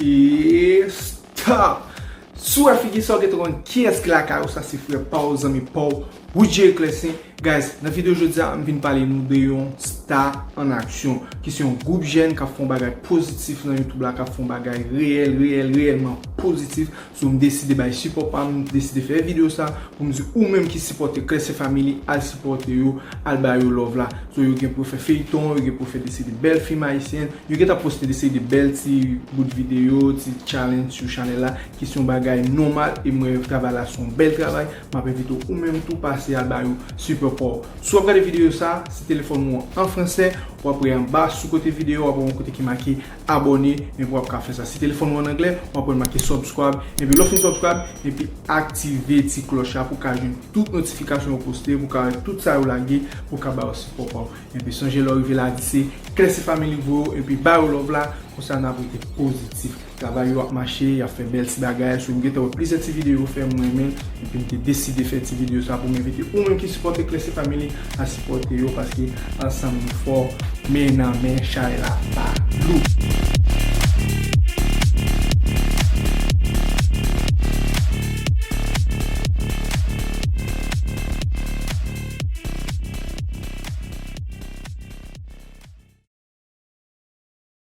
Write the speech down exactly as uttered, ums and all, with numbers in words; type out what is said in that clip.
E stop! Si w wè figi sa, w gentan konn kiyès ki lakay ou, sa se frè pa w, zanmi pa w, Woodjay Eclaircin. Guys, nan videyo jodi a, m vin pale nou de yon star an aksyon, ki se yon gwoup jèn k ap fè yon bagay pozitif nan YouTube la, k ap fè yon bagay reyèl, reyèl, reyèlman pozitif. So, m deside bay sipò pa m, m deside fè videyo sa pou m di ou menm ki sipòte Eclaircin Family, al sipòte yo, al ba yo love la. So, yo gen pou yo fè feyton, yo gen pou yo fè de seri de bèl fim ayisyèn, yo gentan poste de seri de bèl ti bout videyo, ti challenge sou chanèl la, ki se yon bagay nòmal, e mwen travay la se yon bèl travay. M ap envite w ou menm tou pase al ba yo sipò pa w. Si w ap gade videyo sa, si telefòn ou an fransè, w ap wè anba sou kote videyo, w ap wè yon kote ki make abòne, epi w ap ka fè sa. Si telefòn ou an anglè, w ap wè make subscribe, epi lè w fin subscribe, epi aktive ti klòch la pou w ka jwenn tout notifikasyon yo poste, pou w ka wè tout sa yo lage, pou w ka ba yo sipò pa w. Epi sonje lè w rive la, di se Eclaircin Family voye w, epi ba yo love la, konsa n ap rete pozitif. Travay yo ap mache, y ap fè bèl ti bagay. So, m gentan wè plizyè ti videyo yo fè, m renmen, epi m te deside fè ti videyo sa pou m envite ou menm ki sipòte Eclaircin Family a sipòte yo, paske ansanm nou fò, men nan men, chay la pa lou.